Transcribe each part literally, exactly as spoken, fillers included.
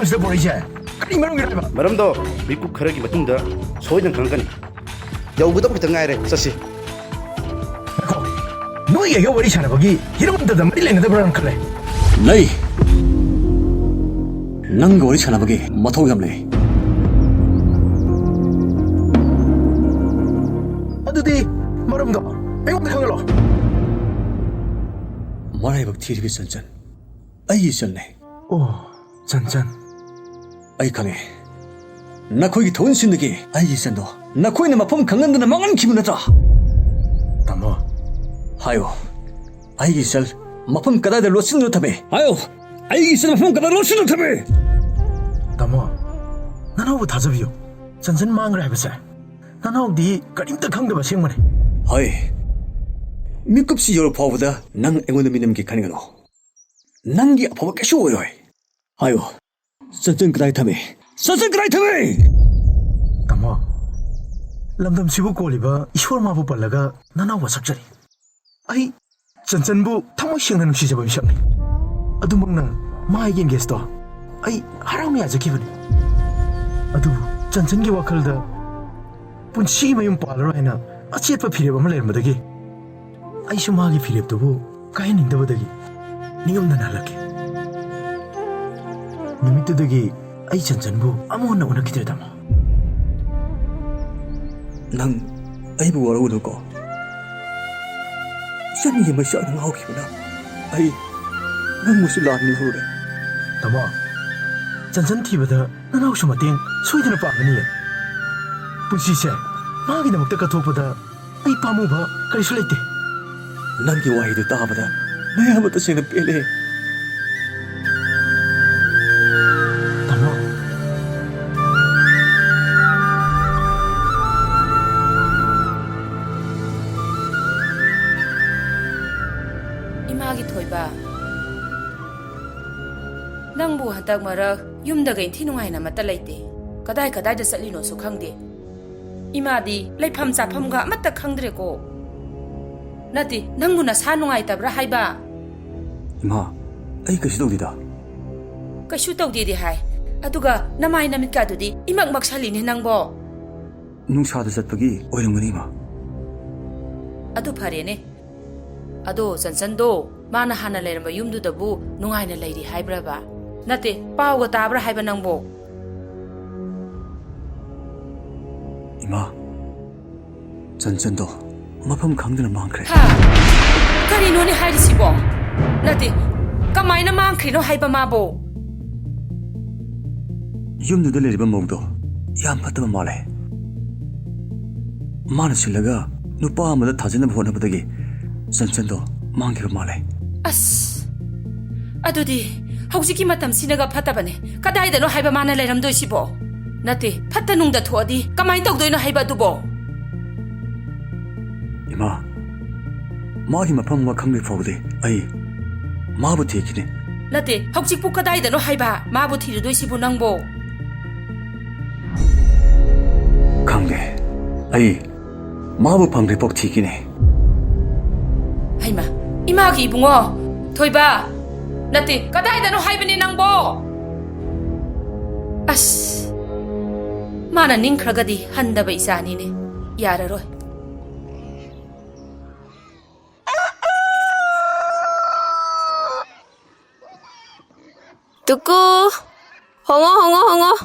ꯁꯤꯗ ꯄꯨꯔꯛꯏꯁꯦ ꯀꯔꯤ ꯃꯔꯝꯒꯤꯅꯣ ꯍꯥꯏꯕ? ꯃꯔꯝꯗꯣ ꯃꯤꯀꯨꯞ ꯈꯔꯒꯤ ꯃꯇꯨꯡꯗ ꯁꯣꯏꯗꯅ ꯈꯪꯉꯛꯀꯅꯤ꯫ ꯌꯧꯒꯗꯧ ꯈꯤꯇꯪ ꯉꯥꯏꯔꯦ, ꯆꯠꯁꯤ꯫ ꯉꯥꯏꯈꯣ, ꯅꯣꯏꯒꯤ ꯑꯩꯒ ꯋꯥꯔꯤ ꯁꯥꯟꯅꯕꯒꯤ ꯍꯤꯔꯝ ꯑꯃꯠꯇꯗ ꯃꯔꯤ ꯂꯩꯅꯗꯕ꯭ꯔꯥꯅ ꯈꯜꯂꯦ꯫ ꯂꯩ꯫ ꯅꯪꯒ ꯋꯥꯔꯤ ꯁꯥꯟꯅꯕꯒꯤ ꯃꯊꯧ ꯌꯥꯝ ꯂꯩ꯫ ꯑꯗꯨꯗꯤ ꯃꯔꯝꯗꯣ ꯑꯩꯉꯣꯟꯗ ꯈꯪꯍꯜꯂꯣ꯫ ꯃꯔꯥꯏꯕꯛ ꯊꯤꯔꯤꯕ ꯆꯟꯆꯟ, ꯑꯩꯒꯤ ꯏꯆꯜꯅꯦ꯫ ꯑꯣ, ꯆꯟꯆꯟ꯫ ꯑꯩ ꯈꯪꯉꯦ꯫ ꯅꯈꯣꯏꯒꯤ ꯊꯧꯑꯣꯏꯟꯁꯤꯡꯗꯒꯤ ꯑꯩꯒꯤ ꯏꯆꯟꯗꯣ ꯅꯈꯣꯏꯅ ꯃꯐꯝ ꯈꯪꯍꯟꯗꯅ ꯃꯥꯡꯍꯟꯈꯤꯕ ꯅꯠꯇ꯭ꯔꯥ? ꯇꯥꯃꯣ꯫ ꯍꯥꯏꯌꯣ꯫ ꯑꯩꯒꯤ ꯏꯆꯜ ꯃꯐꯝ ꯀꯗꯥꯏꯗ ꯂꯣꯠꯁꯤꯟꯗꯨꯅ ꯊꯝꯃꯦ? ꯍꯥꯏꯌꯣ꯫ ꯑꯩꯒꯤ ꯏꯆꯜ ꯃꯐꯝ ꯀꯗꯥꯏꯗ ꯂꯣꯠꯁꯤꯟꯗꯨꯅ ꯊꯝꯃꯦ? ꯇꯥꯃꯣ, ꯅꯅꯥꯎꯕꯨ ꯊꯥꯖꯕꯤꯌꯨ꯫ ꯆꯟꯆꯟ ꯃꯥꯡꯈ꯭ꯔꯦ ꯍꯥꯏꯕꯁꯦ ꯅꯅꯥꯎꯗꯤ ꯀꯔꯤꯝꯇ ꯈꯪꯗꯕ ꯑꯁꯦꯡꯕꯅꯤ꯫ ꯍꯣꯏ꯫ ꯃꯤꯀꯨꯞꯁꯤ ꯌꯧꯔ ꯐꯥꯎꯕꯗ ꯅꯪ ꯑꯩꯉꯣꯟꯗ ꯃꯤꯅꯝꯒꯦ ꯈꯟꯒꯅꯨ꯫ ꯅꯪꯒꯤ ꯑꯐꯕ ꯀꯩꯁꯨ ꯑꯣꯏꯔꯣꯏ꯫ ꯍꯥꯏꯌꯣ꯫ ꯆꯟꯆꯟ ꯀꯗꯥꯏ ꯊꯝꯃꯦ? ꯆꯟꯆꯟ ꯀꯗꯥꯏ ꯊꯝꯃꯦ? ꯇꯥꯃꯣ, ꯂꯝꯗꯝꯁꯤꯕꯨ ꯀꯣꯜꯂꯤꯕ ꯏꯁꯣꯔ ꯃꯥꯕꯨ ꯄꯜꯂꯒ ꯅꯅꯥꯎ ꯋꯥꯁꯛꯆꯔꯤ꯫ ꯑꯩ ꯆꯟꯆꯟꯕꯨ ꯊꯃꯣꯏ ꯁꯦꯡꯅ ꯅꯨꯡꯁꯤꯖꯕ ꯃꯤꯁꯛꯅꯤ꯫ ꯑꯗꯨꯃꯛꯅ ꯃꯥꯒꯤ engage ꯇꯣ ꯑꯩ ꯍꯔꯥꯎꯅ ꯌꯥꯖꯈꯤꯕꯅꯤ꯫ ꯑꯗꯨꯕꯨ ꯆꯟꯆꯟꯒꯤ ꯋꯥꯈꯜꯗ ꯄꯨꯟꯁꯤꯒꯤ ꯃꯌꯨꯝ ꯄꯥꯜꯂꯔꯣꯏ ꯍꯥꯏꯅ ꯑꯆꯦꯠꯄ ꯐꯤꯔꯦꯞ ꯑꯃ ꯂꯩꯔꯝꯕꯗꯒꯤ ꯑꯩꯁꯨ ꯃꯥꯒꯤ ꯐꯤꯔꯦꯞꯇꯨꯕꯨ ꯀꯥꯏꯍꯟꯅꯤꯡꯗꯕꯗꯒꯤ ꯅꯤꯡꯉꯝꯗꯅ ꯍꯜꯂꯛꯈꯤ꯫ ꯅꯨꯃꯤꯠꯇꯨꯗꯒꯤ ꯑꯩ ꯆꯟꯆꯟꯕꯨ ꯑꯃꯨꯛ ꯍꯟꯅ ꯎꯅꯈꯤꯗ꯭ꯔꯦ, ꯇꯥꯃꯣ꯫ ꯅꯪ ꯑꯩꯕꯨ ꯋꯥꯔꯧꯒꯅꯨꯀꯣ꯫ ꯏꯆꯟꯒꯤ ꯃꯩꯆꯥꯛꯅ ꯉꯥꯎꯈꯤꯕꯅ ꯑꯩ ꯅꯪꯕꯨꯁꯨ ꯂꯥꯟꯅ ꯂꯧꯔꯨꯔꯦ꯫ ꯇꯥꯃꯣ, ꯆꯟꯆꯟ ꯊꯤꯕꯗ ꯅꯅꯥꯎꯁꯨ ꯃꯇꯦꯡ ꯁꯣꯏꯗꯅ ꯄꯥꯡꯒꯅꯤꯌꯦ꯫ ꯄꯨꯟꯁꯤꯁꯦ ꯃꯥꯒꯤꯗꯃꯛꯇ ꯀꯠꯊꯣꯛꯄꯗ ꯑꯩ ꯄꯥꯝꯃꯨꯕ ꯀꯔꯤꯁꯨ ꯂꯩꯇꯦ꯫ ꯅꯪꯒꯤ ꯋꯥꯍꯩꯗꯨ ꯇꯥꯕꯗ ꯅꯌꯥꯝꯕ ꯇꯁꯦꯡꯅ ꯄꯦꯜꯂꯦ꯫ ꯇꯥꯃꯣ꯫ ꯏꯃꯥꯒꯤ ꯊꯣꯏꯕ, ꯅꯪꯕꯨ ꯍꯟꯗꯛ ꯃꯔꯛ ꯌꯨꯝꯗꯒ ꯏꯟꯊꯤ ꯅꯨꯡꯉꯥꯏꯅ ꯑꯃꯠꯇ ꯂꯩꯇꯦ꯫ ꯀꯗꯥꯏ ꯀꯗꯥꯏꯗ ꯆꯠꯂꯤꯅꯣꯁꯨ ꯈꯪꯗꯦ꯫ ꯏꯃꯥꯗꯤ ꯂꯩꯐꯝ ꯆꯥꯐꯝꯒ ꯑꯃꯠꯇ ꯈꯪꯗ꯭ꯔꯦꯀꯣ꯫ ꯅꯠꯇꯦ, ꯅꯪꯕꯨ ꯅꯁꯥ ꯅꯨꯡꯉꯥꯏꯇꯕ꯭ꯔꯥ ꯍꯥꯏꯕ? ꯏꯃꯥ, ꯑꯩ ꯀꯩꯁꯨ ꯇꯧꯗꯦꯗ꯫ ꯀꯩꯁꯨ ꯇꯧꯗꯦꯗꯤ ꯍꯥꯏ꯫ ꯑꯗꯨꯒ ꯅꯃꯥꯏ ꯅꯃꯤꯠꯀꯥꯗꯨꯗꯤ ꯏꯃꯛ ꯃꯛꯁꯜꯂꯤꯅꯦ ꯅꯪꯕꯣ꯫ ꯅꯨꯡꯁꯥꯗ ꯆꯠꯄꯒꯤ ꯑꯣꯏꯔꯝꯒꯅꯤ, ꯏꯃꯥ꯫ ꯑꯗꯨ ꯐꯔꯦꯅꯦ꯫ ꯑꯗꯣ ꯆꯟꯆꯟꯗꯣ ꯃꯥꯅ ꯍꯥꯟꯅ ꯂꯩꯔꯝꯕ ꯌꯨꯝꯗꯨꯗꯕꯨ ꯅꯨꯡꯉꯥꯏꯅ ꯂꯩꯔꯤ ꯍꯥꯏꯕ꯭ꯔꯕ? ꯅꯠꯇꯦ, ꯄꯥꯎꯒ ꯇꯥꯕ꯭ꯔꯥ ꯍꯥꯏꯕ ꯅꯪꯕꯣ? ꯏꯃꯥ, ꯆꯟꯆꯟꯗꯣ ꯃꯐꯝ ꯈꯪꯗꯅ ꯃꯥꯡꯈ꯭ꯔꯦ꯫ ꯍꯥ? ꯀꯔꯤꯅꯣꯅꯦ ꯍꯥꯏꯔꯤꯁꯤꯕꯣ? ꯅꯠꯇꯦ, ꯀꯃꯥꯏꯅ ꯃꯥꯡꯈ꯭ꯔꯤꯅꯣ ꯍꯥꯏꯕ ꯃꯥꯕꯣ? ꯌꯨꯝꯗꯨꯗ ꯂꯩꯔꯤꯕ ꯃꯧꯗꯣ ꯌꯥꯝ ꯐꯠꯇꯕ ꯃꯥꯜꯂꯦ꯫ ꯃꯥꯅ ꯁꯤꯜꯂꯒ ꯅꯨꯄꯥ ꯑꯃꯗ ꯊꯥꯖꯅꯕ ꯍꯣꯠꯅꯕꯗꯒꯤ ꯆꯟꯆꯟꯗꯣ ꯃꯥꯡꯈꯤꯕ ꯃꯥꯜꯂꯦ꯫ ꯑꯁ, ꯑꯗꯨꯗꯤ ꯍꯧꯖꯤꯛꯀꯤ ꯃꯇꯝꯁꯤꯅꯒ ꯐꯠꯇꯕꯅꯦ꯫ ꯀꯗꯥꯏꯗꯅꯣ ꯍꯥꯏꯕ ꯃꯥꯅ ꯂꯩꯔꯝꯗꯣꯏꯁꯤꯕꯣ? ꯅꯠꯇꯦ, ꯐꯠꯇ ꯅꯨꯡꯗ ꯊꯣꯛꯑꯗꯤ ꯀꯃꯥꯏꯅ ꯇꯧꯗꯣꯏꯅꯣ ꯍꯥꯏꯕ ꯑꯗꯨꯕꯣ? ꯏꯃꯥ, ꯃꯥꯒꯤ ꯃꯐꯝ ꯑꯃ ꯈꯪꯗ꯭ꯔꯤ ꯐꯥꯎꯕꯗꯤ ꯑꯩ ꯃꯥꯕꯨ ꯊꯤꯈꯤꯅꯤ꯫ ꯅꯠꯇꯦ, ꯍꯧꯖꯤꯛꯄꯨ ꯀꯗꯥꯏꯗꯅꯣ ꯍꯥꯏꯕ ꯃꯥꯕꯨ ꯊꯤꯔꯨꯗꯣꯏꯁꯤꯕꯨ ꯅꯪꯕꯣ? ꯈꯪꯗꯦ, ꯑꯩ ꯃꯥꯕꯨ ꯐꯪꯗ꯭ꯔꯤꯐꯥꯎ ꯊꯤꯈꯤꯅꯤ꯫ ꯍꯩꯃꯥ, ꯏꯃꯥꯒꯤ ꯏꯕꯨꯡꯉꯣ, ꯊꯣꯏꯕ, ꯅꯠꯇꯦ, ꯀꯗꯥꯏꯗꯅꯣ ꯍꯥꯏꯕꯅꯦ ꯅꯪꯕꯣ? ꯑꯁ, ꯃꯥꯅ ꯅꯤꯡꯈ꯭ꯔꯒꯗꯤ ꯍꯟꯗꯕ ꯏꯆꯥꯅꯤꯅꯦ, ꯌꯥꯔꯔꯣꯏ꯫ ꯇꯨꯀꯨ, ꯍꯣꯡꯉꯣ, ꯍꯣꯡꯉꯣ, ꯍꯣꯡꯉꯣ꯫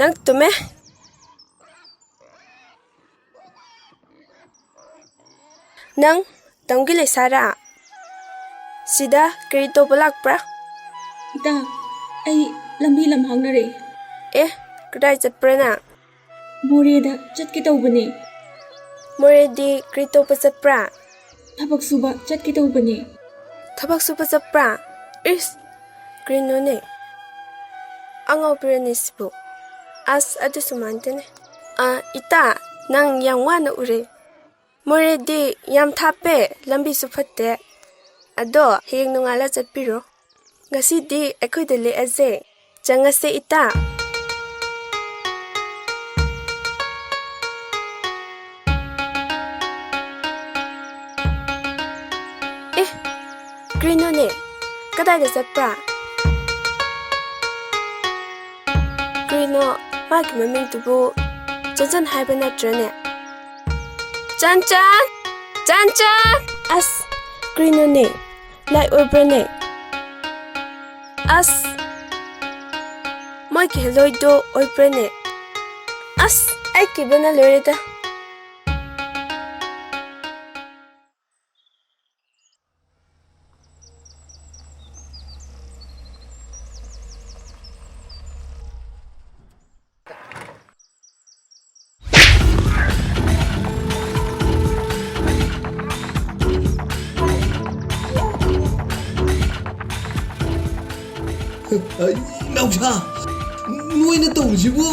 ꯅꯪ ꯇꯨꯝꯃꯦ? ꯅꯪ ꯇꯝꯒꯤ ꯂꯩꯁꯥꯔꯥ? ꯁꯤꯗ ꯀꯔꯤ ꯇꯧꯕ ꯂꯥꯛꯄ꯭ꯔꯥ? ꯏꯇꯥ, ꯑꯩ ꯂꯝꯕꯤ ꯂꯝꯍꯥꯡꯅꯔꯦ꯫ ꯑꯦ, ꯀꯗꯥꯏ ꯆꯠꯄ꯭ꯔꯥ ꯅꯪ? ꯃꯣꯔꯦꯗ ꯆꯠꯀꯦ ꯇꯧꯕꯅꯦ꯫ ꯃꯣꯔꯦꯗꯤ ꯀꯔꯤ ꯇꯧꯕ ꯆꯠꯄ꯭ꯔꯥ? ꯊꯕꯛ ꯁꯨꯕ ꯆꯠꯀꯦ ꯇꯧꯕꯅꯦ꯫ ꯊꯕꯛ ꯁꯨꯕ ꯆꯠꯄ꯭ꯔꯥ? ꯏꯁ, ꯀꯔꯤꯅꯣꯅꯦ? ꯑꯉꯥꯎꯕꯤꯔꯅꯦ ꯁꯤꯕꯨ꯫ ꯑꯁ, ꯑꯗꯨꯁꯨ ꯃꯥꯟꯗꯦꯅꯦ꯫ ꯑ, ꯏꯇꯥ, ꯅꯪ ꯌꯥꯝ ꯋꯥꯅ ꯎꯔꯦ꯫ ꯃꯣꯔꯦꯗꯤ ꯌꯥꯝ ꯊꯥꯞꯄꯦ, ꯂꯝꯕꯤꯁꯨ ꯐꯠꯇꯦ꯫ ꯑꯗꯣ ꯍꯌꯦꯡ ꯅꯣꯡꯉꯥꯜꯂ ꯆꯠꯄꯤꯔꯣ꯫ ꯉꯁꯤꯗꯤ ꯑꯩꯈꯣꯏꯗ ꯂꯦꯛꯑꯁꯦ꯫ ꯆꯪꯉꯁꯦ, ꯏꯇꯥ꯫ ꯑꯦ, ꯀꯔꯤꯅꯣꯅꯦ? ꯀꯗꯥꯏꯗ ꯆꯠꯄ꯭ꯔꯥ? ꯀꯔꯤꯅꯣ, ꯃꯥꯒꯤ ꯃꯃꯤꯡꯗꯨꯕꯨ ꯆꯟꯆꯟ ꯍꯥꯏꯕ ꯅꯠꯇ꯭ꯔꯅꯦ? ꯆꯟꯆꯟ! ꯆꯟꯆꯟ! ꯑꯁ, ꯀꯔꯤꯅꯣꯅꯦ? ꯂꯥꯏ ꯑꯣꯏꯕ꯭ꯔꯅꯦ? ꯑꯁ, ꯃꯣꯏꯒꯤ ꯍꯦꯂꯣꯏꯗꯣ ꯑꯣꯏꯕ꯭ꯔꯅꯦ? ꯑꯁ, ꯑꯩ ꯀꯤꯕꯅ ꯂꯣꯏꯔꯦꯗ꯫ ꯑꯩ, ꯅꯥꯎꯆꯥ, ꯅꯣꯏꯅ ꯇꯧꯔꯤꯁꯤꯕꯨ,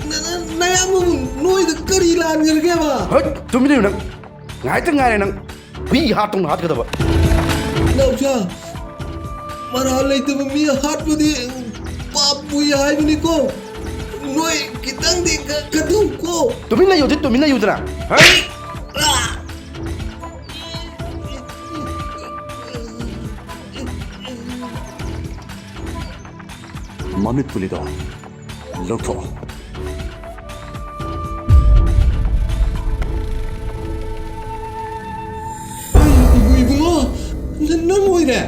ꯅ-, ꯅ-, ꯅꯌꯥꯝꯕꯕꯨ ꯅꯣꯏꯗ ꯀꯔꯤ ꯂꯥꯟꯈ꯭ꯔꯒꯦꯕ? ꯍꯠ, ꯇꯨꯃꯤꯟ ꯂꯩꯌꯨ ꯅꯪ꯫ ꯉꯥꯏꯇ ꯉꯥꯏꯔꯦ ꯅꯪ꯫ ꯍꯨꯏ ꯍꯥꯠꯇꯧꯅ ꯍꯥꯠꯀꯗꯕ꯫ ꯅꯥꯎꯆꯥ, ꯃꯔꯥꯜ ꯂꯩꯇꯕ ꯃꯤ ꯍꯥꯠꯄꯗꯤ ꯄꯥꯞ ꯄꯨꯏ ꯍꯥꯏꯕꯅꯤꯀꯣ꯫ ꯅꯣꯏ ꯈꯤꯇꯪꯗꯤ ꯈ-, ꯈꯟꯊꯧꯀꯣ꯫ ꯇꯨꯃꯤꯟ ꯂꯩꯌꯨꯗꯤ, ꯇꯨꯃꯤꯟ ꯂꯩꯌꯨꯗꯅ꯫ ꯍꯩ! ꯃꯃꯤꯠ ꯄꯨꯂꯤꯗꯣ ꯂꯧꯊꯣꯛꯑꯣ꯫ ꯏꯕꯨ-, ꯏꯕꯨꯡꯉꯣ, ꯅ-, ꯅꯪ ꯑꯣꯏꯔꯦ?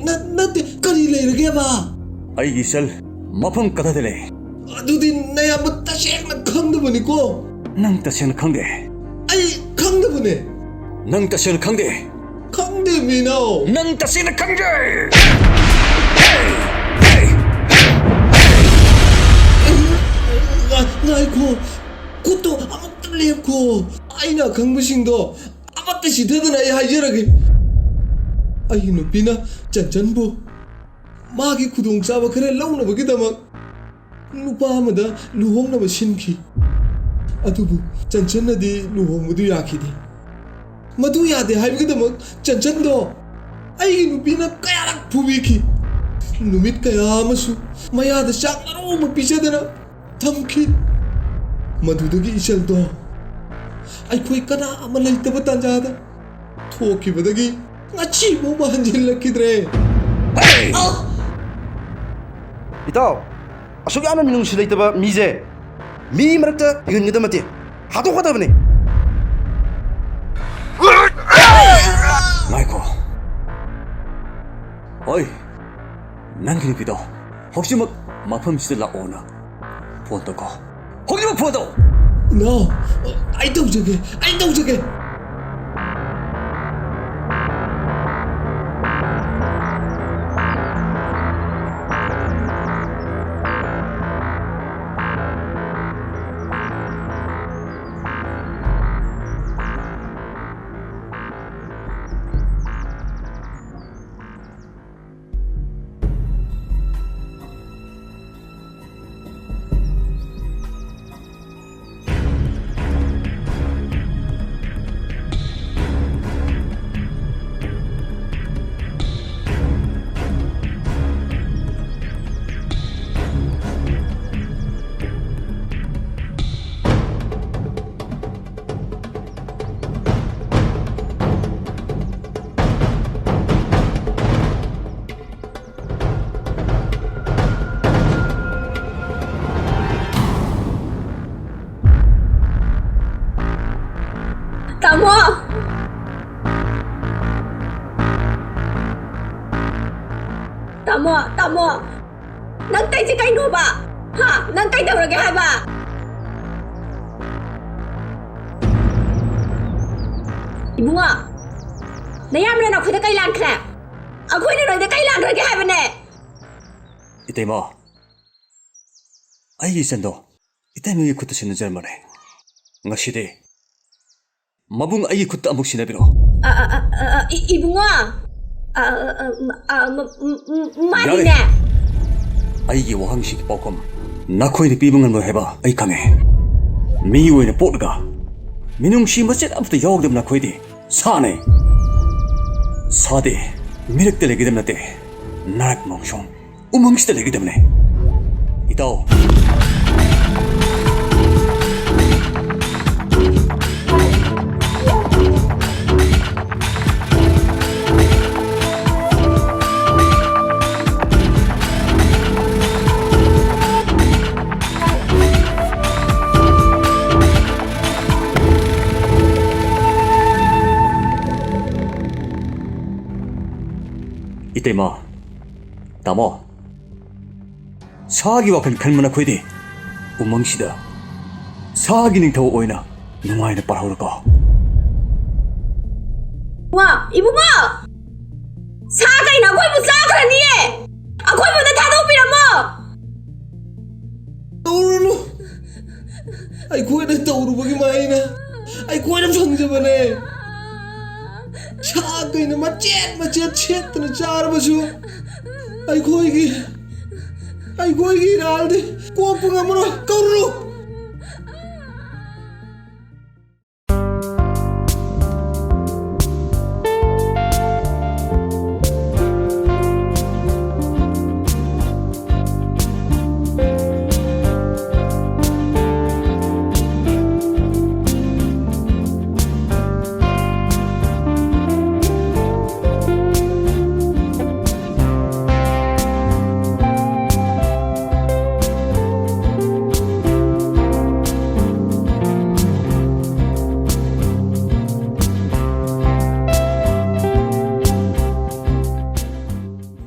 ꯅ-, ꯅꯠꯇꯦ, ꯀꯔꯤ ꯂꯩꯔꯒꯦꯕ? ꯑꯩꯒꯤ ꯏꯆꯜ ꯃꯐꯝ ꯀꯗꯥꯏꯗ ꯂꯩ? ꯑꯗꯨꯗꯤ ꯅꯌꯥꯝꯕ ꯇꯁꯦꯡꯅ ꯈꯪꯗꯕꯅꯤꯀꯣ꯫ ꯅꯪ ꯇꯁꯦꯡꯅ ꯈꯪꯗꯦ꯫ ꯑꯩ ꯈꯪꯗꯕꯅꯦ꯫ ꯅꯪ ꯇꯁꯦꯡꯅ ꯈꯪꯗꯦ꯫ ꯈꯪꯗꯦ, ꯃꯤꯅꯥꯎ꯫ ꯅꯪ ꯇꯁꯦꯡꯅ ꯈꯪꯗꯦ꯫ ꯉꯥꯏ-, ꯉꯥꯏꯈꯣ꯫ ꯈꯨꯠꯇꯣ ꯑꯃꯨꯛꯇ ꯂꯦꯞꯈꯣ꯫ ꯑꯩꯅ ꯑꯈꯪꯕꯁꯤꯡꯗꯣ ꯑꯃꯠꯇ ꯆꯤꯊꯗꯅ ꯑꯩ ꯍꯥꯏꯖꯔꯒꯦ꯫ ꯑꯩꯒꯤ ꯅꯨꯄꯤꯅ ꯆꯟꯆꯟꯕꯨ ꯃꯥꯒꯤ ꯈꯨꯗꯣꯡꯆꯥꯕ ꯈꯔ ꯂꯧꯅꯕꯒꯤꯗꯃꯛ ꯅꯨꯄꯥ ꯑꯃꯗ ꯂꯨꯍꯣꯡꯅꯕ ꯁꯤꯟꯈꯤ꯫ ꯑꯗꯨꯕꯨ ꯆꯟꯆꯟꯅꯗꯤ ꯂꯨꯍꯣꯡꯕꯗꯨ ꯌꯥꯈꯤꯗꯦ꯫ ꯃꯗꯨ ꯌꯥꯗꯦ ꯍꯥꯏꯕꯒꯤꯗꯃꯛ ꯆꯟꯆꯟꯗꯣ ꯑꯩꯒꯤ ꯅꯨꯄꯤꯅ ꯀꯌꯥꯔꯛ ꯐꯨꯕꯤꯈꯤ꯫ ꯅꯨꯃꯤꯠ ꯀꯌꯥ ꯑꯃꯁꯨ ꯃꯌꯥꯗ ꯆꯥꯛ ꯃꯔꯨ ꯑꯃ ꯄꯤꯖꯗꯅ ꯊꯝꯈꯤ꯫ ꯃꯗꯨꯗꯒꯤ ꯏꯆꯜꯗꯣ ꯑꯩꯈꯣꯏ ꯀꯅꯥ ꯑꯃ ꯂꯩꯇꯕ ꯇꯥꯟꯖꯥꯗ ꯊꯣꯛꯈꯤꯕꯗꯒꯤ ꯉꯁꯤ ꯐꯥꯎꯕ ꯍꯟꯖꯤꯜꯂꯛꯈꯤꯗ꯭ꯔꯦ꯫ ꯏꯇꯥꯎ, ꯑꯁꯨꯛ ꯌꯥꯝꯅ ꯃꯤꯅꯨꯡꯁꯤ ꯂꯩꯇꯕ ꯃꯤꯁꯦ ꯃꯤ ꯃꯔꯛꯇ ꯍꯤꯡꯍꯟꯒꯗꯕ ꯅꯠꯇꯦ, ꯍꯥꯠꯇꯣꯛꯀꯗꯕꯅꯤ꯫ ꯉꯥꯏꯈꯣ꯫ ꯍꯣꯏ, ꯅꯪꯒꯤ ꯅꯨꯄꯤꯗꯣ ꯍꯧꯖꯤꯛꯃꯛ ꯃꯐꯝꯁꯤꯗ ꯂꯥꯛꯑꯣꯅ ꯐꯣꯟ ꯇꯧꯀꯣ꯫ ꯍꯧꯖꯤꯛꯃꯛ ꯐꯣꯟ ꯇꯧ! ꯏꯅꯥꯎ, ꯑꯩ ꯇꯧꯖꯒꯦ, ꯑꯩ ꯇꯧꯖꯒꯦ꯫ ꯇꯥꯃꯣ! ꯇꯥꯃꯣ, ꯇꯥꯃꯣ! ꯅꯪ ꯇꯩꯁꯦ ꯀꯩꯅꯣꯕ? ꯍꯥ? ꯅꯪ ꯀꯩꯗꯧꯔꯒꯦ ꯍꯥꯏꯕ? ꯏꯕꯨꯡꯉꯣ, ꯅꯌꯥꯝꯕꯅ ꯅꯈꯣꯏꯗ ꯀꯩ ꯂꯥꯟꯈ꯭ꯔꯦ? ꯑꯩꯈꯣꯏꯅ ꯅꯣꯏꯗ ꯀꯩ ꯂꯥꯟꯈ꯭ꯔꯒꯦ ꯍꯥꯏꯕꯅꯦ? ꯏꯇꯩꯃ, ꯑꯩꯒꯤ ꯏꯆꯟꯗꯣ ꯏꯇꯩꯃꯒꯤ ꯈꯨꯠꯇ ꯁꯤꯟꯅꯖꯔꯝꯕꯅꯦ꯫ ꯉꯁꯤꯗꯤ ꯃꯕꯨꯡ ꯑꯩꯒꯤ ꯈꯨꯠꯇ ꯑꯃꯨꯛ ꯁꯤꯟꯅꯕꯤꯔꯣ꯫ ꯑ, ꯑ, ꯑ, ꯑ, ꯏ-, ꯏꯕꯨꯡꯉꯣ꯫ ꯑ, ꯑ, ꯑ, ꯑ, ꯃ-, ꯃ-, ꯃ-, ꯃ-, ꯃꯥꯗꯤꯅꯦ꯫ ꯌꯥꯔꯦ꯫ ꯑꯩꯒꯤ ꯋꯥꯍꯪꯁꯤꯒꯤ ꯄꯥꯎꯈꯨꯝ ꯅꯈꯣꯏꯅ ꯄꯤꯕ ꯉꯝꯂꯣꯏ ꯍꯥꯏꯕ ꯑꯩ ꯈꯪꯉꯦ꯫ ꯃꯤ ꯑꯣꯏꯅ ꯄꯣꯛꯂꯒ ꯃꯤꯅꯨꯡꯁꯤ ꯃꯆꯦꯠ ꯑꯃꯠꯇ ꯌꯥꯎꯗꯕ ꯅꯈꯣꯏꯗꯤ ꯁꯥꯅꯦ꯫ ꯁꯥꯗꯤ ꯃꯤꯔꯛꯇ ꯂꯩꯒꯗꯕ ꯅꯠꯇꯦ, ꯅꯥꯏꯠ ꯃꯣꯡꯁꯣꯡ ꯎꯃꯪꯁꯤꯗ ꯂꯩꯒꯗꯕꯅꯦ꯫ ꯏꯇꯥꯎ꯫ ꯏꯇꯩꯃ, ꯇꯥꯃꯣ, ꯁꯥꯒꯤ ꯋꯥꯈꯜ ꯈꯟꯕ ꯅꯈꯣꯏꯗꯤ ꯎꯃꯪꯁꯤꯗ ꯁꯥꯒꯤ ꯅꯤꯡꯊꯧ ꯑꯣꯏꯅ ꯅꯨꯡꯉꯥꯏꯅ ꯄꯥꯜꯍꯧꯔꯣꯀꯣ꯫ ꯋꯥ, ꯏꯕꯨꯡꯉꯣ! ꯁꯥ ꯀꯩꯅ ꯑꯩꯈꯣꯏꯕꯨ ꯆꯥꯈ꯭ꯔꯅꯤꯌꯦ! ꯑꯩꯈꯣꯏꯕꯨ ꯑꯝꯇ ꯊꯥꯗꯣꯛꯄꯤꯔꯝꯃꯣ! ꯇꯧꯔꯨꯅꯨ! ꯑꯩꯈꯣꯏꯅ ꯇꯧꯔꯨꯕꯒꯤ ꯃꯍꯩꯅ ꯑꯩꯈꯣꯏꯅ ꯐꯪꯖꯕꯅꯦ꯫ ꯁꯥ ꯀꯩꯅ ꯃꯆꯦꯠ ꯃꯆꯦꯠ ꯁꯦꯠꯇꯅ ꯆꯥꯔꯕꯁꯨ ꯑꯩꯈꯣꯏꯒꯤ, ꯑꯩꯈꯣꯏꯒꯤ ꯏꯔꯥꯜꯗꯤ ꯀꯣꯛꯄ ꯉꯝꯃꯔꯣꯏ꯫ ꯀꯧꯔꯨ!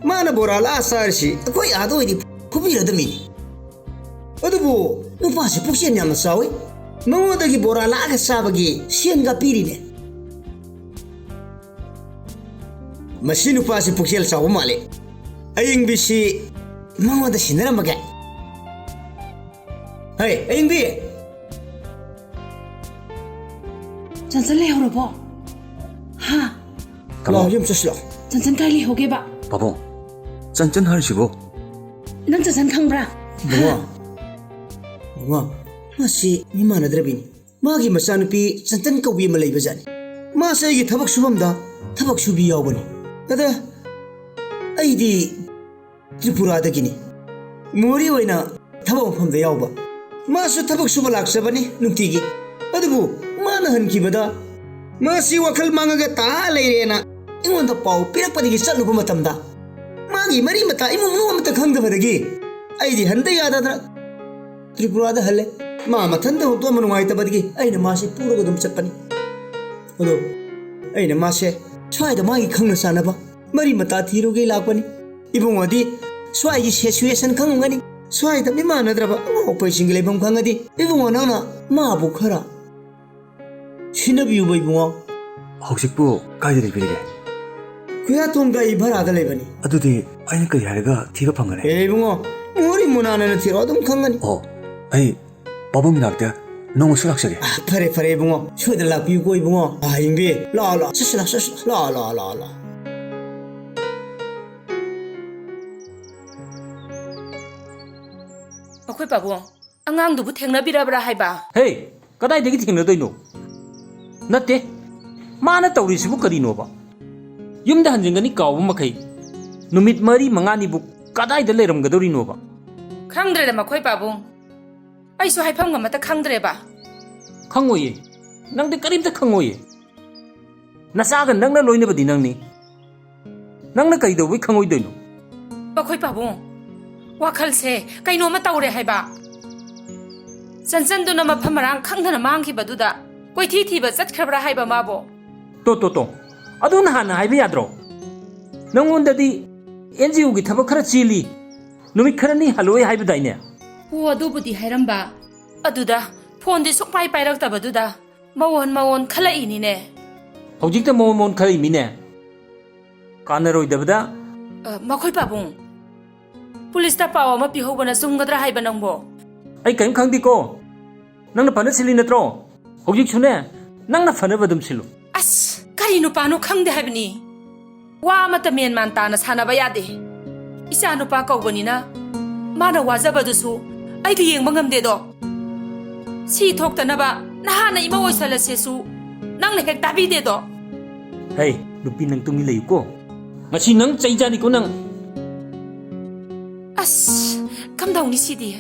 ꯃꯥꯅ ꯕꯣꯔꯥ ꯂꯥꯛꯑ ꯆꯥꯔꯤꯁꯤ ꯑꯩꯈꯣꯏ ꯑꯥꯗ ꯑꯣꯏꯗꯤ ꯐꯨꯕꯤꯔꯗꯝꯃꯤꯅꯤ꯫ ꯑꯗꯨꯕꯨ ꯅꯨꯄꯥꯁꯤ ꯄꯨꯛꯆꯦꯜ ꯌꯥꯝꯅ ꯆꯥꯎꯏ꯫ ꯃꯉꯣꯟꯗꯒꯤ ꯕꯣꯔꯥ ꯂꯥꯛꯑꯒ ꯆꯥꯕꯒꯤ ꯁꯦꯟꯒ ꯄꯤꯔꯤꯅꯦ꯫ ꯃꯁꯤ ꯅꯨꯄꯥꯁꯤ ꯄꯨꯛꯆꯦꯜ ꯆꯥꯎꯕ ꯃꯥꯜꯂꯤ꯫ ꯑꯌꯤꯡꯕꯤꯁꯤ ꯃꯉꯣꯟꯗ ꯁꯤꯟꯅꯔꯝꯃꯒꯦ꯫ ꯍꯩ, ꯑꯌꯤꯡꯕꯤ! ꯆꯟꯆꯟ ꯂꯩꯍꯧꯔꯕꯣ? ꯍꯥ? ꯇꯥꯃꯣ꯫ ꯂꯥꯛꯑꯣ, ꯌꯨꯝ ꯆꯠꯁꯤ ꯂꯥꯛꯑꯣ꯫ ꯆꯟꯆꯟ ꯀꯥꯏ ꯂꯩꯍꯧꯒꯦꯕ? ꯄꯥꯕꯨꯡ, ꯆꯟꯆꯟ ꯍꯥꯏꯔꯤꯁꯤꯕꯣ? ꯅꯪ ꯆꯟꯆꯟ ꯈꯪꯕ꯭ꯔꯥ? ꯏꯕꯨꯡꯉꯣ, ꯏꯕꯨꯡꯉꯣ, ꯃꯥꯁꯤ ꯃꯤ ꯃꯥꯟꯅꯗ꯭ꯔꯕꯤꯅꯤ꯫ ꯃꯥꯒꯤ ꯃꯆꯥꯅꯨꯄꯤ ꯆꯟꯆꯟ ꯀꯧꯕꯤ ꯑꯃ ꯂꯩꯕꯖꯥꯠꯅꯤ꯫ ꯃꯥꯁꯦ ꯑꯩꯒꯤ ꯊꯕꯛ ꯁꯨꯐꯝꯗ ꯊꯕꯛ ꯁꯨꯕꯤ ꯌꯥꯎꯕꯅꯤ꯫ ꯑꯗ ꯑꯩꯗꯤ ꯇ꯭ꯔꯤꯄꯨꯔꯥꯗꯒꯤꯅꯤ꯫ ꯃꯣꯔꯤ ꯑꯣꯏꯅ ꯊꯕꯛ ꯃꯐꯝꯗ ꯌꯥꯎꯕ꯫ ꯃꯥꯁꯨ ꯊꯕꯛ ꯁꯨꯕ ꯂꯥꯛꯆꯕꯅꯤ ꯅꯨꯡꯇꯤꯒꯤ꯫ ꯑꯗꯨꯕꯨ ꯃꯥꯅ ꯍꯟꯈꯤꯕꯗ ꯃꯥꯁꯤ ꯋꯥꯈꯜ ꯃꯥꯡꯉꯒ ꯇꯥ ꯂꯩꯔꯦꯅ ꯑꯩꯉꯣꯟꯗ ꯄꯥꯎ ꯄꯤꯔꯛꯄꯗꯒꯤ ꯆꯠꯂꯨꯕ ꯃꯇꯝꯗ ꯃꯥꯒꯤ ꯃꯔꯤ ꯃꯇꯥ ꯏꯃꯨꯡ ꯃꯅꯨꯡ ꯑꯃꯠꯇ ꯈꯪꯗꯕꯗꯒꯤ ꯑꯩꯗꯤ ꯍꯟꯗ ꯌꯥꯗꯗꯅ ꯇ꯭ꯔꯤꯄꯨꯔꯥꯗ ꯍꯜꯂꯦ꯫ ꯃꯥ ꯃꯊꯟꯇ ꯍꯨꯟꯗꯣꯛꯑꯝꯕ ꯅꯨꯡꯉꯥꯏꯇꯕꯗꯒꯤ ꯑꯩꯅ ꯃꯥꯁꯤ ꯄꯨꯔꯒ ꯑꯗꯨꯝ ꯆꯠꯄꯅꯤ꯫ ꯑꯗꯣ ꯑꯩꯅ ꯃꯥꯁꯦ ꯁ꯭ꯋꯥꯏꯗ ꯃꯥꯒꯤ ꯈꯪꯅ ꯆꯥꯟꯅꯕ ꯃꯔꯤ ꯃꯇꯥ ꯊꯤꯔꯨꯒꯦ ꯂꯥꯛꯄꯅꯤ꯫ ꯏꯕꯨꯡꯉꯣꯗꯤ ꯁ꯭ꯋꯥꯏꯒꯤ ꯁꯤꯆꯨꯋꯦꯁꯟ ꯈꯪꯉꯝꯒꯅꯤ꯫ ꯁ꯭ꯋꯥꯏꯗ ꯃꯤꯃꯥꯟꯅꯗ꯭ꯔꯕ ꯑꯉꯥꯎ ꯑꯐꯩꯁꯤꯡꯒꯤ ꯂꯩꯐꯝ ꯈꯪꯉꯗꯤ ꯏꯕꯨꯡꯉꯣ ꯅꯪꯅ ꯃꯥꯕꯨ ꯈꯔ ꯁꯤꯟꯅꯕꯤꯌꯨꯕ ꯏꯕꯨꯡꯉꯣ꯫ ꯍꯧꯖꯤꯛꯄꯨ ꯀꯥꯏꯗ ꯂꯩꯕꯤꯔꯤꯒꯦ? ꯈꯨꯌꯥꯊꯣꯡꯗ ꯑꯩ ꯚꯔꯥꯗ ꯂꯩꯕꯅꯤ꯫ ꯑꯗꯨꯗꯤ ꯑꯩꯅ ꯀꯔꯤ ꯍꯥꯏꯔꯒ ꯊꯤꯕ ꯐꯪꯒꯅꯤ? ꯑꯦ ꯏꯕꯨꯡꯉꯣ, ꯃꯣꯔꯤ ꯃꯨꯅꯥꯅꯅ ꯊꯤꯔꯣ, ꯑꯗꯨꯝ ꯈꯪꯒꯅꯤ꯫ ꯑꯣ, ꯑꯩ ꯄꯥꯕꯨꯡ ꯃꯅꯥꯛꯇ ꯅꯣꯡꯃꯁꯨ ꯂꯥꯛꯆꯒꯦ꯫ ꯑ, ꯐꯔꯦ ꯐꯔꯦ ꯏꯕꯨꯡꯉꯣ, ꯁꯣꯏꯗꯅ ꯂꯥꯛꯄꯤꯌꯨꯀꯣ ꯏꯕꯨꯡꯉꯣ꯫ ꯑ, ꯍꯌꯦꯡꯕꯤ, ꯂꯥꯛꯑꯣ ꯂꯥꯛꯑꯣ, ꯆꯠꯁꯤ ꯂꯥꯛꯑꯣ, ꯆꯠꯁꯤ ꯂꯥꯛꯑꯣ, ꯂꯥꯛꯑꯣ ꯂꯥꯛꯑꯣ ꯂꯥꯛꯑꯣ ꯂꯥꯛꯑꯣ꯫ ꯑꯩꯈꯣꯏ ꯄꯥꯕꯨꯡ, ꯑꯉꯥꯡꯗꯨꯕꯨ ꯊꯦꯡꯅꯕꯤꯔꯕ꯭ꯔꯥ ꯍꯥꯏꯕ? ꯍꯦ, ꯀꯗꯥꯏꯗꯒꯤ ꯊꯦꯡꯅꯗꯣꯏꯅꯣ? ꯅꯠꯇꯦ, ꯃꯥꯅ ꯇꯧꯔꯤꯁꯤꯕꯨ ꯀꯔꯤꯅꯣꯕ? ꯌꯨꯝꯗ ꯍꯟꯖꯤꯟꯒꯅꯤ ꯀꯥꯎꯕ ꯃꯈꯩ ꯅꯨꯃꯤꯠ ꯃꯔꯤ ꯃꯉꯥꯅꯤꯕꯨ ꯀꯗꯥꯏꯗ ꯂꯩꯔꯝꯒꯗꯧꯔꯤꯅꯣꯕ? ꯈꯪꯗ꯭ꯔꯦꯗ ꯃꯈꯣꯏ ꯄꯥꯕꯨꯡ, ꯑꯩꯁꯨ ꯍꯥꯏꯐꯝ ꯑꯃꯠꯇ ꯈꯪꯗ꯭ꯔꯦꯕ꯫ ꯈꯪꯉꯣꯏꯌꯦ, ꯅꯪꯗꯤ ꯀꯔꯤꯝꯇ ꯈꯪꯉꯣꯏꯌꯦ꯫ ꯅꯆꯥꯒ ꯅꯪꯅ ꯂꯣꯏꯅꯕꯗꯤ ꯅꯪꯅꯤ꯫ ꯅꯪꯅ ꯀꯩꯗꯧꯕꯩ ꯈꯪꯉꯣꯏꯗꯣꯏꯅꯣ? ꯃꯈꯣꯏ ꯄꯥꯕꯨꯡ, ꯋꯥꯈꯜꯁꯦ ꯀꯩꯅꯣꯝꯃ ꯇꯧꯔꯦ ꯍꯥꯏꯕ꯫ ꯆꯟꯆꯟꯗꯨꯅ ꯃꯐꯝ ꯃꯔꯥꯡ ꯈꯪꯗꯅ ꯃꯥꯡꯈꯤꯕꯗꯨꯗ ꯀꯣꯏꯊꯤ ꯊꯤꯕ ꯆꯠꯈ꯭ꯔꯕ꯭ꯔꯥ ꯍꯥꯏꯕ ꯃꯥꯕꯨ? ꯇꯣ, ꯇꯣ, ꯇꯣ꯫ ꯑꯗꯨ ꯅꯍꯥꯟꯅ ꯍꯥꯏꯕ ꯌꯥꯗ꯭ꯔꯣ? ꯅꯪꯉꯣꯟꯗꯗꯤ ꯑꯦꯟ ꯖꯤ ꯑꯣꯒꯤ ꯊꯕꯛ ꯈꯔ ꯆꯦꯜꯂꯤ, ꯅꯨꯃꯤꯠ ꯈꯔꯅꯤ ꯍꯜꯂꯣꯏ ꯍꯥꯏꯕꯗꯥꯏꯅꯦ? ꯍꯣ, ꯑꯗꯨꯕꯨꯗꯤ ꯍꯥꯏꯔꯝꯕ꯫ ꯑꯗꯨꯗ ꯐꯣꯟꯗꯤ ꯁꯨꯡꯄꯥꯏ ꯄꯥꯏꯔꯛꯇꯕꯗꯨꯗ ꯃꯑꯣꯟ ꯃꯑꯣꯟ ꯈꯜꯂꯛꯏꯅꯤꯅꯦ꯫ ꯍꯧꯖꯤꯛꯇ ꯃꯑꯣꯟ ꯃꯑꯣꯟ ꯈꯜꯂꯛꯏꯃꯤꯅꯦ꯫ ꯀꯥꯟꯅꯔꯣꯏꯗꯕꯗ꯫ ꯑ, ꯃꯈꯣꯏ ꯄꯥꯕꯨꯡ, ꯄꯨꯂꯤꯁꯇ ꯄꯥꯎ ꯑꯃ ꯄꯤꯍꯧꯕꯅ ꯆꯨꯝꯒꯗ꯭ꯔꯥ ꯍꯥꯏꯕ ꯅꯪꯕꯣ? ꯑꯩ ꯀꯔꯤꯝ ꯈꯪꯗꯦꯀꯣ꯫ ꯅꯪꯅ ꯐꯅ ꯁꯤꯜꯂꯤ ꯅꯠꯇ꯭ꯔꯣ? ꯍꯧꯖꯤꯛꯁꯨꯅꯦ, ꯅꯪꯅ ꯐꯅꯕ ꯑꯗꯨꯝ ꯁꯤꯜꯂꯨ꯫ ꯑꯁ, ꯀꯔꯤ ꯅꯨꯄꯥꯅꯣ ꯈꯪꯗꯦ ꯍꯥꯏꯕꯅꯤ꯫ ꯋꯥ ꯑꯃꯠꯇ ꯃꯦꯟ ꯃꯥꯟ ꯇꯥꯅ ꯁꯥꯟꯅꯕ ꯌꯥꯗꯦ꯫ ꯏꯆꯥ ꯅꯨꯄꯥ ꯀꯧꯕꯅꯤꯅ ꯃꯥꯅ ꯋꯥꯖꯕꯗꯨꯁꯨ ꯑꯩꯗꯤ ꯌꯦꯡꯕ ꯉꯝꯗꯦꯗꯣ꯫ ꯁꯤ ꯊꯣꯛꯇꯅꯕ ꯅꯍꯥꯟꯅ ꯏꯃꯧ ꯑꯣꯏꯁꯜꯂꯁꯦꯁꯨ ꯅꯪꯅ ꯍꯦꯛ ꯇꯥꯕꯤꯗꯦꯗꯣ꯫ ꯍꯩ, ꯅꯨꯄꯤ, ꯅꯪ ꯇꯨꯃꯤꯟ ꯂꯩꯌꯨꯀꯣ꯫ ꯉꯁꯤ ꯅꯪ ꯆꯩ ꯆꯥꯅꯤꯀꯣ ꯅꯪ꯫ ꯑꯁ, ꯀꯝꯗꯧꯅꯤ ꯁꯤꯗꯤ?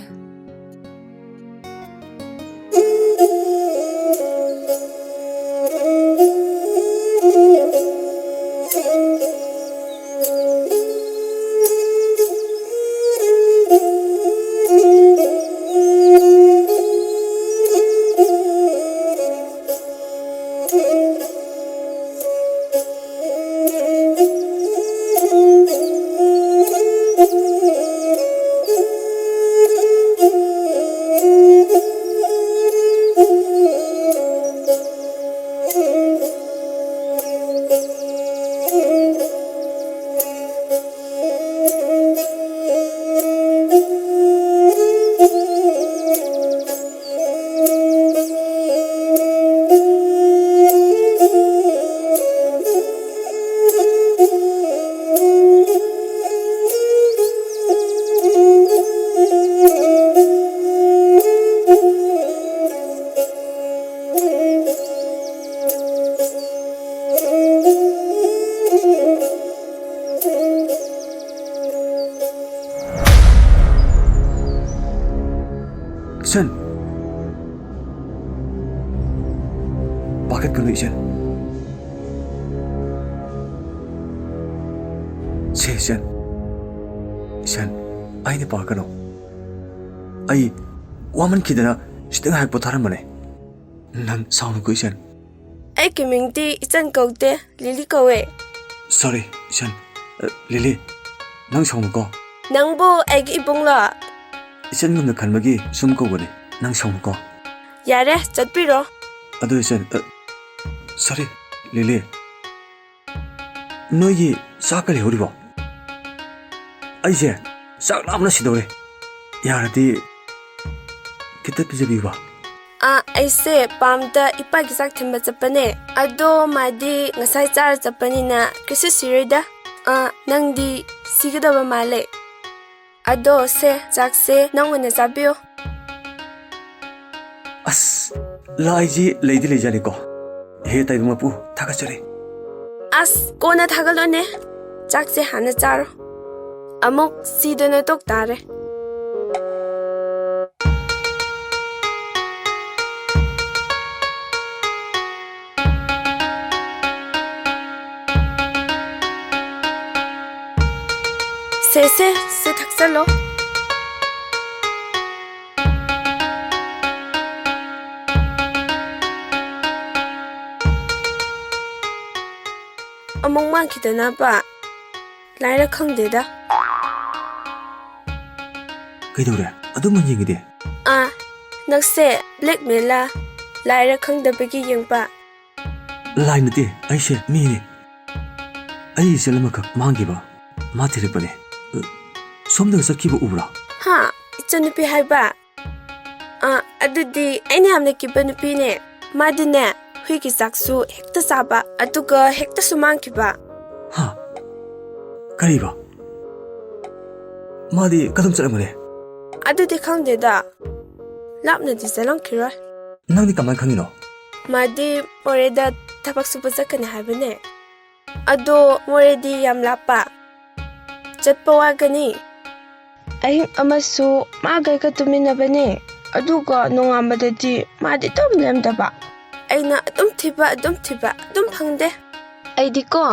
ꯏꯆꯟ, ꯄꯥꯈꯠꯀꯅꯨ ꯏꯆꯟ꯫ ꯁꯦ ꯏꯆꯟ, ꯏꯆꯟ, ꯑꯩꯅ ꯄꯥꯈꯠꯀꯅꯨ꯫ ꯑꯩ ꯋꯥꯃꯟꯈꯤꯗꯅ ꯁꯤꯗ ꯉꯥꯏꯍꯥꯛ ꯄꯣꯊꯥꯔꯝꯕꯅꯦ꯫ ꯅꯪ ꯁꯥꯎꯅꯨꯀꯣ ꯏꯆꯟ꯫ ꯑꯩꯒꯤ ꯃꯤꯡꯗꯤ ꯏꯆꯟ ꯀꯧꯗꯦ, ꯂꯤꯂꯤ ꯀꯧꯋꯦ꯫ ꯁꯣꯔꯤ ꯏꯆꯟ꯫ ꯑ, ꯂꯤꯂꯤ, ꯅꯪ ꯁꯥꯎꯅꯨꯀꯣ꯫ ꯅꯪꯕꯨ ꯑꯩꯒꯤ ꯏꯕꯨꯡꯂꯣ? ꯏꯆꯟꯒꯨꯝꯅ ꯈꯟꯕꯒꯤ ꯁꯨꯝ ꯀꯧꯕꯅꯤ, ꯅꯪ ꯁꯥꯎꯅꯨꯀꯣ꯫ ꯌꯥꯔꯦ, ꯆꯠꯄꯤꯔꯣ꯫ ꯑꯗꯨ ꯏꯆꯟ, ꯑ, ꯁꯣꯔꯤ ꯂꯤꯂꯤ, ꯅꯣꯏꯒꯤ ꯆꯥꯛꯀ ꯂꯩꯍꯧꯔꯤꯕꯣ? ꯑꯩꯁꯦ ꯆꯥꯛ ꯂꯥꯝꯅ ꯁꯤꯗꯧꯔꯦ꯫ ꯌꯥꯔꯗꯤ ꯈꯤꯇ ꯄꯤꯖꯕꯤꯌꯨꯕ꯫ ꯑꯥ, ꯑꯩꯁꯦ ꯄꯥꯝꯗ ꯏꯄꯥꯒꯤ ꯆꯥꯛ ꯊꯤꯟꯕ ꯆꯠꯄꯅꯦ꯫ ꯑꯗꯣ ꯃꯥꯗꯤ ꯉꯁꯥꯏ ꯆꯥꯔ ꯆꯠꯄꯅꯤꯅ ꯀꯩꯁꯨ ꯁꯤꯔꯣꯏꯗ꯫ ꯑꯥ, ꯅꯪꯗꯤ ꯁꯤꯒꯗꯕ ꯃꯥꯜꯂꯦ꯫ ꯑꯗꯣ ꯁꯦ, ꯆꯥꯛꯁꯦ ꯅꯪ ꯑꯣꯏꯅ ꯆꯥꯕꯤꯌꯣ꯫ ꯑꯁ, ꯂꯥꯏꯁꯤ ꯂꯩꯗꯤ ꯂꯩꯖꯥꯠꯅꯤꯀꯣ꯫ ꯍꯦ ꯇꯥꯏꯕꯪ ꯃꯄꯨ, ꯊꯥꯒꯠꯆꯔꯤ꯫ ꯑꯁ, ꯀꯣꯟꯅ ꯊꯥꯒꯠꯂꯣꯅꯦ꯫ ꯆꯥꯛꯁꯦ ꯍꯥꯟꯅ ꯆꯥꯔꯣ꯫ ꯑꯃꯨꯛ ꯁꯤꯗꯅ ꯇꯣꯛ ꯇꯥꯔꯦ꯫ ꯁꯦ, ꯁꯦ, ꯁꯦ, ꯊꯛꯆꯜꯂꯣ꯫ ꯑꯃꯨꯛ ꯃꯥꯡꯈꯤꯗꯅꯕ꯫ ꯂꯥꯏꯔ ꯈꯪꯗꯦꯗ꯫ ꯀꯩꯗꯧꯔꯦ? ꯑꯗꯨꯝ ꯌꯦꯡꯉꯤꯗꯤ꯫ ꯑꯥ, ꯅꯪꯁꯦ blackmail ꯂꯥ? ꯂꯥꯏꯔ ꯈꯪꯗꯕꯒꯤ ꯌꯦꯡꯕ? ꯂꯥꯏ ꯅꯠꯇꯦ, ꯑꯩꯁꯦ ꯃꯤꯅꯦ꯫ ꯑꯩ ꯏꯆꯜ ꯑꯃꯈꯛ ꯃꯥꯡꯈꯤꯕ, ꯃꯥ ꯊꯤꯔꯛꯄꯅꯦ꯫ ꯑ, ꯁꯣꯝꯗꯒ ꯆꯠꯈꯤꯕ ꯎꯕ꯭ꯔꯥ? ꯍꯥ? ꯏꯆꯟꯅꯨꯄꯤ ꯍꯥꯏꯕ? ꯑꯥ, ꯑꯗꯨꯗꯤ ꯑꯩꯅ ꯌꯥꯝꯅ ꯀꯤꯕ ꯅꯨꯄꯤꯅꯦ꯫ ꯃꯥꯗꯤꯅꯦ, ꯍꯨꯏꯒꯤ ꯆꯥꯛꯁꯨ ꯍꯦꯛꯇ ꯆꯥꯕ, ꯑꯗꯨꯒ ꯍꯦꯛꯇꯁꯨ ꯃꯥꯡꯈꯤꯕ꯫ ꯍꯥ? ꯀꯔꯤꯕ? ꯃꯥꯗꯤ ꯀꯗꯣꯝ ꯆꯠꯂꯝꯒꯅꯤ? ꯑꯗꯨꯗꯤ ꯈꯪꯗꯦꯗ꯫ ꯂꯥꯞꯅꯗꯤ ꯆꯠꯂꯝꯈꯤꯔꯣꯏ꯫ ꯅꯪꯗꯤ ꯀꯃꯥꯏꯅ ꯈꯪꯉꯤꯅꯣ? ꯃꯥꯗꯤ ꯃꯣꯔꯦꯗ ꯊꯕꯛ ꯁꯨꯕ ꯆꯠꯀꯅꯤ ꯍꯥꯏꯕꯅꯦ꯫ ꯑꯗꯣ ꯃꯣꯔꯦꯗꯤ ꯌꯥꯝ ꯂꯥꯞꯄ꯫ ꯆꯠꯄ ꯋꯥꯒꯅꯤ꯫ ꯑꯍꯤꯡ ꯑꯃꯁꯨ ꯃꯥꯒ ꯑꯩꯒ ꯇꯨꯃꯤꯟꯅꯕꯅꯦ꯫ ꯑꯗꯨꯒ ꯅꯣꯡꯉꯥꯟꯕꯗꯗꯤ ꯃꯥꯗꯤ ꯑꯗꯨꯝ ꯂꯦꯝꯗꯕ꯫ ꯑꯩꯅ ꯑꯗꯨꯝ ꯊꯤꯕ, ꯑꯗꯨꯝ ꯊꯤꯕ, ꯑꯗꯨꯝ ꯐꯪꯗꯦ꯫ ꯑꯩꯗꯤꯀꯣ,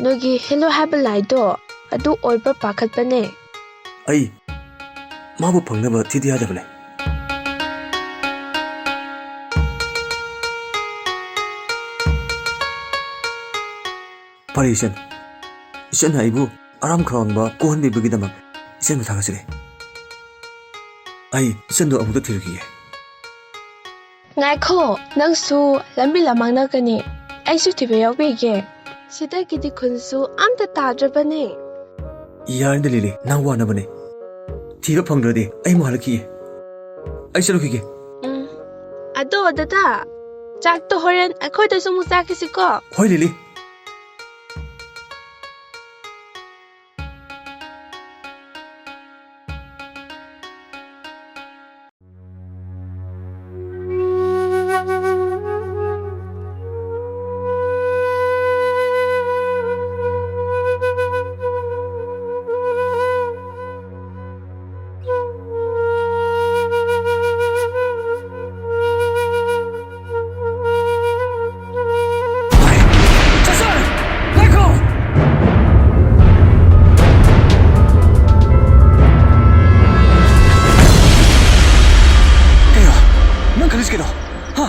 ꯅꯣꯏꯒꯤ ꯍꯦꯂꯣ ꯍꯥꯏꯕ ꯂꯥꯏꯗꯣ, ꯑꯗꯨ ꯑꯣꯏꯕ ꯄꯥꯈꯠꯄꯅꯦ꯫ ꯑꯩ ꯃꯥꯕꯨ ꯐꯪꯅꯕ ꯊꯤꯗ ꯌꯥꯗꯕꯅꯦ꯫ ꯐꯔꯦ ꯏꯆꯟ, ꯏꯆꯟꯅ ꯑꯩꯕꯨ ꯑꯔꯥꯝ ꯈꯧꯔꯥꯡꯕ ꯀꯣꯛꯍꯟꯕꯤꯕꯒꯤꯗꯃꯛ ꯏꯆꯟꯕꯨ ꯊꯥꯒꯠꯆꯔꯤ꯫ ꯑꯩ ꯏꯆꯟꯗꯣ ꯑꯃꯨꯛꯇ ꯊꯤꯔꯨꯈꯤꯒꯦ꯫ ꯉꯥꯏꯈꯣ, ꯅꯪꯁꯨ ꯂꯝꯕꯤ ꯂꯃꯥꯡꯅꯒꯅꯤ꯫ ꯑꯩꯁꯨ ꯊꯤꯕ ꯌꯥꯎꯕꯤꯒꯦ꯫ ꯁꯤꯗꯒꯤꯗꯤ ꯈꯨꯟꯁꯨ ꯑꯝꯇ ꯇꯥꯗ꯭ꯔꯕꯅꯦ꯫ ꯌꯥꯔꯅꯤꯗ ꯂꯤꯂꯤ, ꯅꯪ ꯋꯥꯅꯕꯅꯦ꯫ ꯊꯤꯕ ꯐꯪꯗ꯭ꯔꯗꯤ ꯑꯩ ꯑꯃꯨꯛ ꯍꯜꯂꯛꯈꯤꯒꯦ꯫ ꯑꯩ ꯆꯠꯂꯨꯈꯤꯒꯦ꯫ ꯎꯝ꯫ ꯑꯗꯣ ꯗꯗꯥ, ꯆꯥꯛꯇꯣ ꯍꯣꯔꯦꯟ ꯑꯩꯈꯣꯏꯗꯁꯨ ꯑꯃꯨꯛ ꯆꯥꯈꯤꯁꯤꯀꯣ꯫ ꯍꯣꯏ, ꯂꯤꯂꯤ꯫ ꯀꯩꯅꯣ? ꯅꯪ ꯈꯜꯂꯤꯁꯤ ꯀꯩꯅꯣ? ꯍꯥ?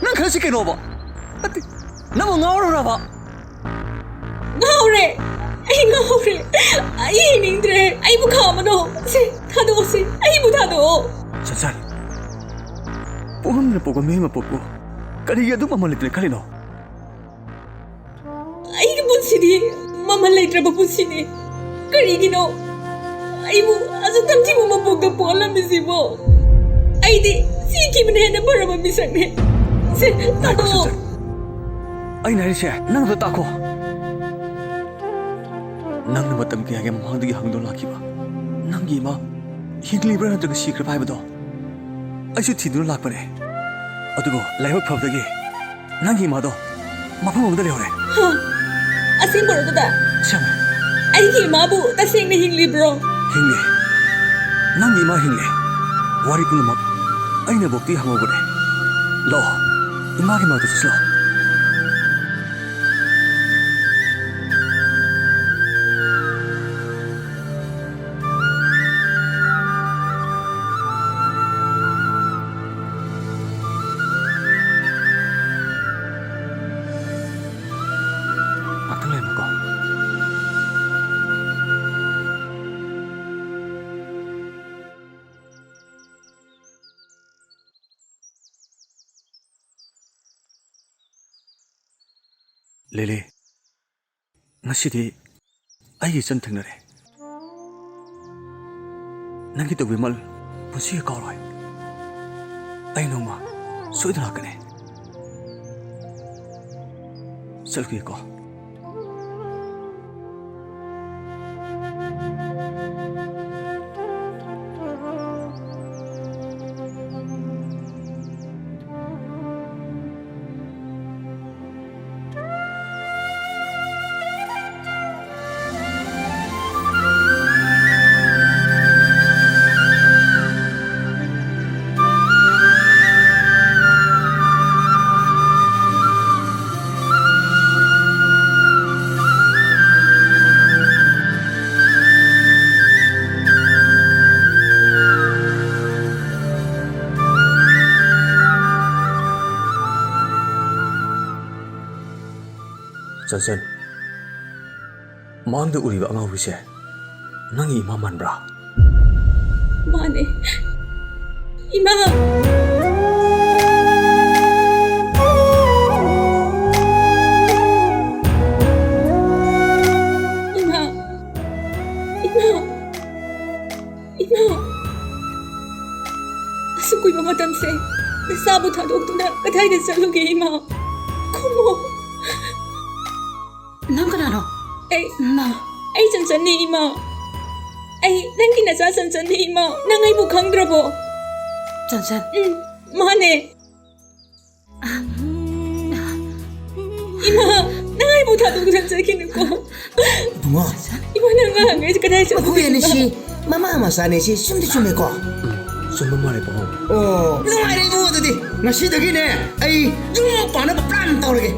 ꯅꯪ ꯈꯜꯂꯤꯁꯤ ꯀꯩꯅꯣꯕ? ꯅꯠꯇꯦ, ꯅꯪꯕꯨ ꯉꯥꯎꯔꯕ꯭ꯔꯕ? ꯉꯥꯎꯔꯦ! ꯑꯩ ꯉꯥꯎꯔꯦ! ꯑꯩ ꯍꯤꯡꯅꯤꯡꯗ꯭ꯔꯦ! ꯑꯩꯕꯨ ꯈꯥꯝꯃꯅꯣ! ꯁꯦ, ꯊꯥꯗꯣꯛꯑꯣꯁꯦ! ꯑꯩꯕꯨ ꯊꯥꯗꯣꯛꯑꯣ! ꯁꯟꯁꯥꯟ, ꯄꯣꯛꯂꯝꯗꯅ ꯄꯣꯛꯄ ꯃꯤꯑꯣꯏ ꯃꯄꯣꯛꯄꯨ ꯀꯔꯤꯒꯤ ꯑꯗꯨꯛ ꯃꯃꯜ ꯂꯩꯇꯅ ꯈꯜꯂꯤꯅꯣ? ꯑꯩꯒꯤ ꯄꯨꯟꯁꯤꯗꯤ ꯃꯃꯜ ꯂꯩꯇ꯭ꯔꯕ ꯄꯨꯟꯁꯤꯅꯤ꯫ ꯀꯔꯤꯒꯤꯅꯣ ꯑꯩꯕꯨ ꯑꯁꯨꯛ ꯇꯝꯊꯤꯕ ꯃꯄꯣꯛꯇ ꯄꯣꯛꯍꯜꯂꯝꯃꯤꯁꯤꯕꯣ? ꯑꯩꯗꯤ ꯁꯤꯈꯤꯕꯅ ꯍꯦꯟꯅ ꯐꯔꯕ ꯃꯤꯁꯛꯅꯤ꯫ ꯁꯦ, ꯉꯥꯏꯈꯣ, ꯊꯥꯗꯣꯛꯑꯣ꯫ ꯁꯟꯁꯥꯟ꯫ ꯑꯩꯅ ꯍꯥꯏꯔꯤꯁꯦ ꯅꯪ ꯑꯝꯇ ꯇꯥꯈꯣ꯫ ꯅꯪꯅ ꯃꯇꯝ ꯀꯌꯥꯒꯤ ꯃꯃꯥꯡꯗꯒꯤ ꯍꯪꯗꯨꯅ ꯂꯥꯛꯈꯤꯕ ꯅꯪꯒꯤ ꯏꯃꯥ ꯍꯤꯡꯂꯤꯕ꯭ꯔꯥ ꯅꯠꯇ꯭ꯔꯒ ꯁꯤꯈ꯭ꯔꯕ ꯍꯥꯏꯕꯗꯣ ꯑꯩꯁꯨ ꯊꯤꯗꯨꯅ ꯂꯥꯛꯄꯅꯦ꯫ ꯑꯗꯨꯕꯨ ꯂꯥꯏꯕꯛ ꯐꯕꯗꯒꯤ ꯅꯪꯒꯤ ꯏꯃꯥꯗꯣ ꯃꯐꯝ ꯑꯃꯗ ꯂꯩꯍꯧꯔꯦ꯫ ꯍꯥ? ꯑꯁꯦꯡꯕꯔꯣ, ꯗꯗꯥ? ꯑꯁꯦꯡꯕꯅꯦ꯫ ꯑꯩꯒꯤ ꯏꯃꯥꯕꯨ ꯇꯁꯦꯡꯅ ꯍꯤꯡꯂꯤꯕ꯭ꯔꯣ? ꯍꯤꯡꯂꯤ꯫ ꯅꯪꯒꯤ ꯏꯃꯥ ꯍꯤꯡꯂꯤ꯫ ꯋꯥꯔꯤ ꯄꯨꯝꯅꯃꯛ ꯑꯩꯅ ꯕꯣꯛꯇꯤ ꯍꯪꯍꯧꯕꯅꯦ꯫ ꯂꯥꯛꯑꯣ, ꯏꯃꯥꯒꯤ ꯃꯅꯥꯛꯇ ꯆꯠꯁꯤ ꯂꯥꯛꯑꯣ꯫ ꯉꯥꯛꯇꯪ ꯂꯩꯔꯝꯃꯨꯀꯣ꯫ ꯂꯤꯂꯤ, ꯉꯁꯤꯗꯤ ꯑꯩꯒꯤ ꯏꯆꯟ ꯊꯦꯡꯅꯔꯦ꯫ ꯅꯪꯒꯤ ꯇꯧꯕꯤꯃꯜ ꯄꯨꯟꯁꯤꯒꯤ ꯀꯥꯎꯔꯣꯏ꯫ ꯑꯩ ꯅꯣꯡꯃ ꯁꯣꯏꯗꯅ ꯂꯥꯛꯀꯅꯤ꯫ ꯆꯠꯂꯨꯒꯦꯀꯣ꯫ ꯆꯟꯆꯟ, ꯃꯥꯡꯗ ꯎꯔꯤꯕ ꯑꯉꯥꯎꯕꯤꯁꯦ ꯅꯪꯒꯤ ꯏꯃꯥ ꯃꯥꯟꯕ꯭ꯔꯥ? ꯃꯥꯅꯦ꯫ ꯏꯃꯥ! ꯏꯃꯥ! ꯏꯃꯥ! ꯏꯃꯥ! ꯑꯁꯨꯛ ꯀꯨꯏꯕ ꯃꯇꯝꯁꯦ ꯅꯆꯥꯕꯨ ꯊꯥꯗꯣꯛꯇꯨꯅ ꯀꯗꯥꯏꯗ ꯆꯠꯂꯨꯒꯦ, ꯏꯃꯥ? ꯈꯨꯝꯃꯣ꯫ ꯅꯪ ꯀꯅꯥꯅꯣ? ꯑꯩ, ꯅꯪ? ꯑꯩ ꯆꯟꯆꯟꯅꯤ, ꯏꯃꯥ꯫ ꯑꯩ ꯅꯪꯒꯤ ꯅꯆꯥ ꯆꯟꯆꯟꯅꯤ, ꯏꯃꯥ꯫ ꯅꯪ ꯑꯩꯕꯨ ꯈꯪꯗ꯭ꯔꯕꯣ? ꯆꯟꯆꯟ? ꯎꯝ, ꯃꯥꯅꯦ꯫ ꯏꯃꯥ, ꯅꯪ ꯑꯩꯕꯨ ꯊꯥꯗꯣꯛꯇꯨꯅ ꯆꯠꯈꯤꯅꯨꯀꯣ꯫ ꯏꯕꯨꯡꯉꯣ꯫ ꯏꯃꯥ, ꯅꯪ ꯉꯥꯡꯉꯩꯁꯦ ꯀꯗꯥꯏ ꯆꯠꯂꯨꯒꯦ, ꯃꯈꯣꯏ ꯑꯅꯤꯁꯤ ꯏꯃꯥ? ꯃꯃꯥ ꯃꯆꯥꯅꯦ ꯁꯤ ꯆꯨꯝꯗꯤ ꯆꯨꯝꯃꯦꯀꯣ? ꯎꯝ, ꯆꯨꯝꯕ ꯃꯥꯜꯂꯦ, ꯄꯥꯕꯨꯡ꯫ ꯑꯣ, ꯅꯨꯡꯉꯥꯏꯔꯦ ꯏꯕꯨꯡꯉꯣ, ꯑꯗꯨꯗꯤ ꯉꯁꯤꯗꯒꯤꯅꯦ ꯑꯩ ꯌꯨꯝ ꯄꯥꯟꯅꯕ plan ꯇꯧꯔꯒꯦ꯫